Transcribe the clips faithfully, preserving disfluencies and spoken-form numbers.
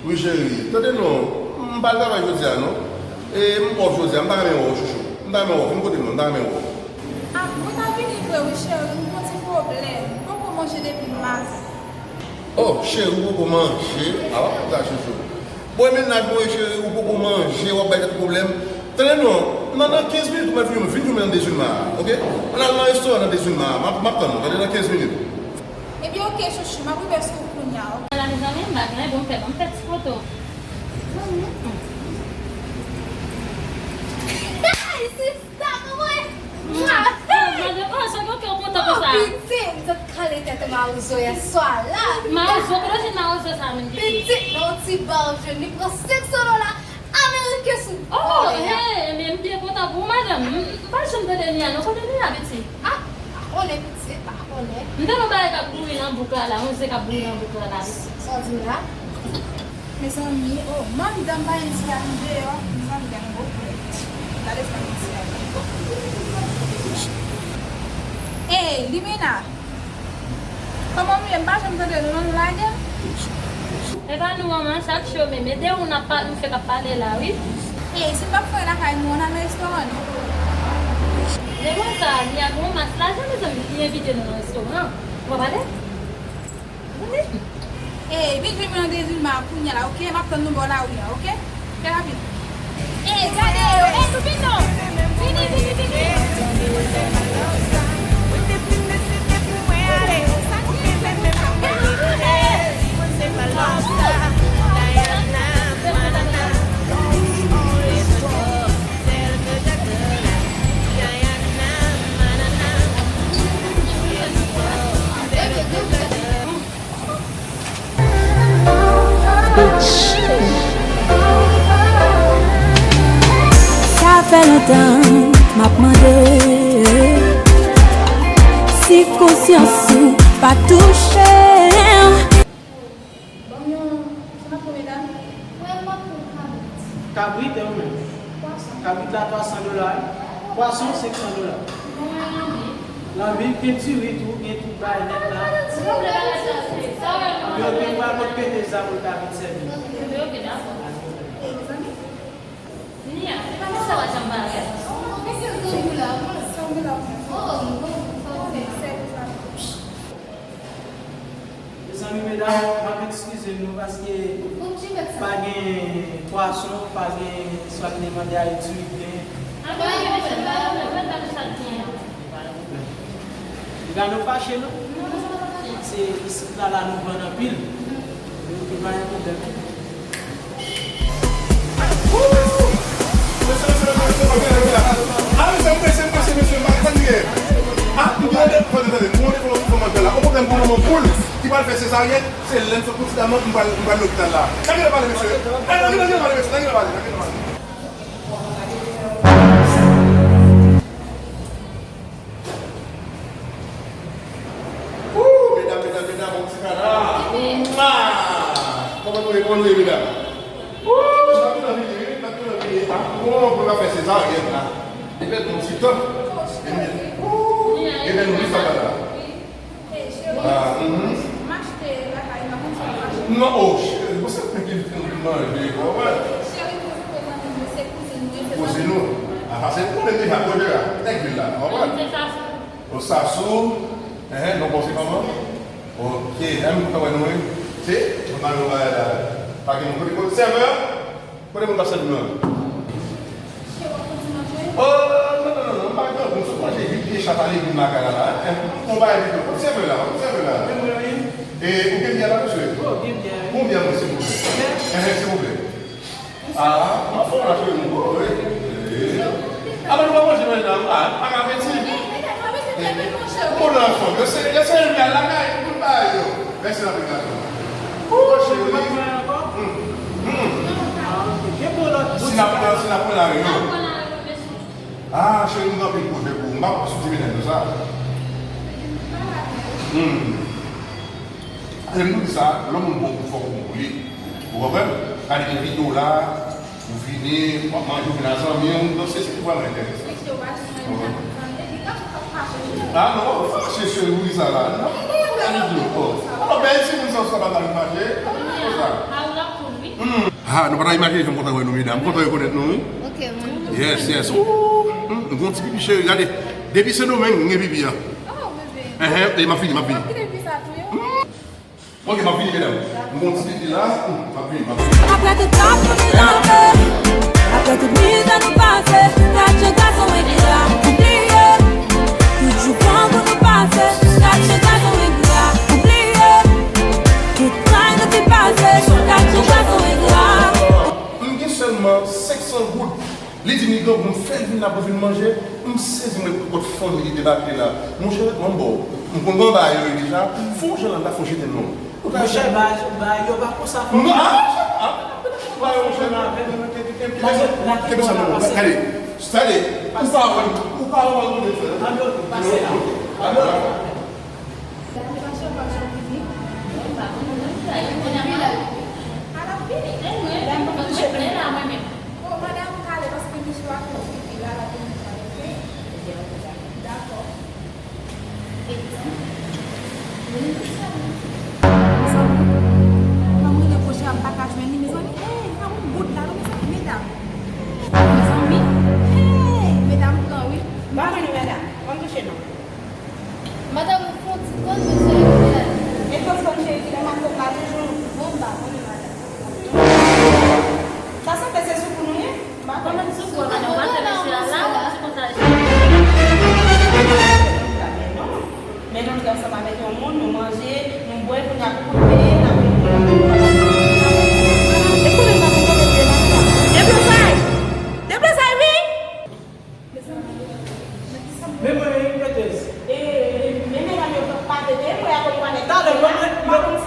Wi, cheri. Tande non, m pa al travay jodi a, non. E m off jodi a, m ta renmen wè w, chouchou. M ta renmen wè w, vin kote m non, m ta renmen wè w. Ah, mwen ta vini vre, wi, cheri, m gon ti pwoblèm. M poko manje depi maten. Oh, cheri, ou poko manje? A, w ap sa, chouchou. Bon, e mennaj mwen, cheri, ou poko manje, w ap bay tèt ou pwoblèm. Tande non, nan, nan kenz minit, ou mèt vin, vin jwenn mwen nan Dezilma a, oke? Ann al nan restoran nan Dezilma a, m ap, m ap tann ou, tande, nan kenz minit. Ebyen, oke, chouchou, m ap rive sou ou kounya, oke? Ala, mezanmi, m pa gen, bon, fè, ban m fè ti foto. Hey, sista, kòman w ye? Mwa! Oh, mwa, de, oh, sa gen kè w kontan konsa. Oh, pitit, m sot kale tèt mawozo yè swa la. Mawozo, kote w jwenn mawozo sa menm, pitit? Pitit, nan yon ti ba w jwenn, li pran senk san dola ameriken sou vòlè a. Oh, hey, men m byen kontan pou ou, madanm. M, m pa janm tande Nia, non, kote Nia, pitit? Ah, pa konnen, pitit, pa konnen. M tande yon bagay k ap bouyi nan bouk la, la, yon zen k ap bouyi nan bouk la, la, pitit. Sa w di m la? Mezanmi, oh, manmi, dan m pa gen ti a nou deyò. Mezanmi, gen yon gwo pwoblèm. Gade sa misye ap fè. Ey, Limena! Kòman w ye? M pa janm tande nou, non, nou lage m? E pa nou, manman, chak chome. Men de ou n ap pa, nou fèk ap pale la, wi. Ey, si n p ap fè lakay nou, ann al nan restoran, non? Men bon sa, Nia gon mas lajan, mezanmi, li envite nou nan restoran. Ou pa pale? Ey, vin jwenn mwen nan Dezilma a kounya la, oke? M ap tann nou bò lari a, oke? Trè rapid. Ey, gade yo! Ey, nou vin non! Vini, vini, vini! Sa fè lontan m ap mande si konsyans ou pa touche. Ban m yon, sa n ap pran, medam? Mwen, m ap pran kabrit. Kabrit, e ou menm? Twa san. Kabrit la, twa san dola, wi. Pwason, senk san dola. Lanbi, gen diri tou, gen tout bagay nèt la. Yo, gen pa kot pete zam ou ta vin sèvi. Nia, pa konsa w ap janm pale. Mezanmi, medam, m ap eskize nou paske pa gen pwason, pa gen, sa n te mande a, diri, gen. Gade w fache, non? Se isit la, la nou vann anpil. Yo te pa gen pwoblèm. Ah, mesye, mesye, mesye, mesye, mesye, mesye, pa, pa kriye. Ah, m gen yon telefòn, tande, m gen yon telefòn pou manman la. Yon pwoblèm pou manman poul ki pral fè sezaryèn, se lè m sot pou ti dam nan, m pral, m pral lopital la. N a gen lè pale, mesye. N a gen lè pale, mesye, n a gen lè pale, n a gen lè pale. Ooh, medam, medam, medam, bon ti kara. Mwa! Kòman nou ye, kòman nou ye, medam? Ooh, n ap vin anvi, wi, n ap vin anvi. Ah, bon, pou n ap fè sezaryèn la. Ebyen, bon ti tan. Ebyen, ooh, ebyen, nou vin sa la. Ah, mhm. Non, oh, cheri, bon, se mwen ki vin manje, konprann? Kouzin nou. Ah, sa se pwoblèm deja, kote a? Nèg vil la, konprann? Osasou, hein, non, bon, se kòman? Ok, hein, mwen kontan wè nou, wi. Se, mwen pa wè la. Pa gen moun kote, kote sèvè? Kote moun k ap sèvi nou an? Oh, non, non, non, non, m pa gen moun. Sot manje vit vye chat a legim lakay la, la. Yon bagay vit, kote sèvè la, kote sèvè la. E, ou gen byè la, mesye? Oh, gen byè, wi. Konbyen, silvouplè? Hein, silvouplè. Ah, m ap fè w la, cheri, nou, wi. Ah, men nou pa manje, medam. Ah, pa gen apeti. Bon, nan fanm, yo se, yo se yon byè lakay, tout bagay yo. Mèsi anpil, gason. Ou cheri. Hmm. Hmm. Si n ap pran, si n ap pran lari, non. Ah, cheri, m gen anpil pwojè pou ou. M pa konn si w te mennen nou sa. Hmm. Lè m di sa, lè yon moun bon pou fòk ou bon pou li. Ou konprann? Gade gen videyo la, ou vini, w ap manje, ou vin ak zanmi w, donk se sa ki vrèman enterese. Ah non, fache cheri, ou di sa la. Non, non, non, non, non. Oh, bèl timoun sa, sa pa mal fache. Konsa. Ah, ou la poul, wi. Ah, nou pa ta imajine jan m kontan wè nou, medam. M kontan rekonèt nou, wi. Ok, mwen tou. Yes, yes. Ooh, hmm, nou gon ti pipi cheri, gade. Depi Sendomeng, m gen pipi a. Oh, bebe. Enhen, e m ap vini, m ap vini. Ou ap kite pipi sa tou, yo? Hmm. Ok, m ap vini, medam. M gon ti pipi la. Hmm, m ap vini, m ap vini. Apre tout sa pou nou lave, apre tout mizè nou pase, gad jan gason engra. Ou bliye tout jouvran pou nou pase, gad jan gason engra. Ou bliye tout tray nou te pase, gad jan gason engra. M gen sèlman senk san goud. Li di li grangou, m fè l vin la pou vin manje. M sezi, mwen, pou kot fanmi li debake la. Monchè, manbo, m konn granba yo ye deja. Fè yon jan la, la fè w jete non. Monchè, ba, ba, yo pa konsa, fò. Non, ah, ah, ba yo, monchè, la, kenbe sa non, gade, gade, ou pa wè, ou pa wè, ou pa wè, ou pa wè. Pase la. Pase la. Bon, madanm, m prale paske Michou ap fè pipi la, l ap vin pran l, oke? Dakò. Mezanmi, mwen mwen reproche a, m pa ka jwenn li, mezanmi. Hey, nan yon bout la, non, mezanmi, medam. Mezanmi, hey, medam pran, wi. M pa jwenn li, medam. Ban m touche non. Madanm, ou fè yon ti tann, mesye, epi la. E tann, tann, cheri, kilè m ap fè la toujou? Bon, m pa konnen, madanm. Sa sanble se sou pou nou ye? M pa konnen. Kòman sou pou, madanm? Ou pa fè mesye a la, ou ti konsa. Men non. Men nou antre ansanm avèk yon moun, nou manje, nou bwè, kounye a pou kout peye, n ap vin pou la. E konnen m pa konn kote peye m ap fè. Deblozay! Deblozay, wi! Men mwen, wi, petez. E, men medam yo pa tete, mwen a konn pa nèg. Talè, ban mwen, ban mwen,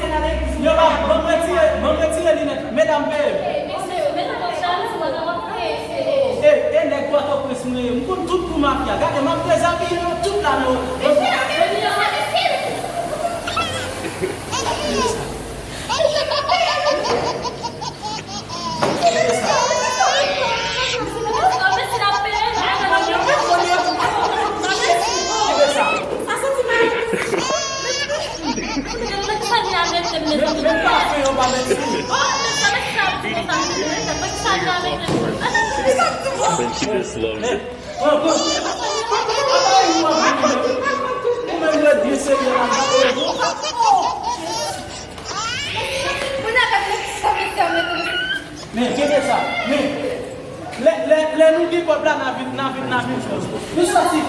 ban mwen retire, ban mwen retire linèt. Medam, peye. E, e nèg Pòtoprens mwen ye. M konn tout pou mafya. Gade, m ap dezabiye yo tout la, non. Pran, pran. Ou menm ret byen serye la, m pa konnen non. Men, kenbe sa. Men, lè, lè, lè nou gen kòb la, n a vin, n a vin, n a vin jwenn. Nou sòti,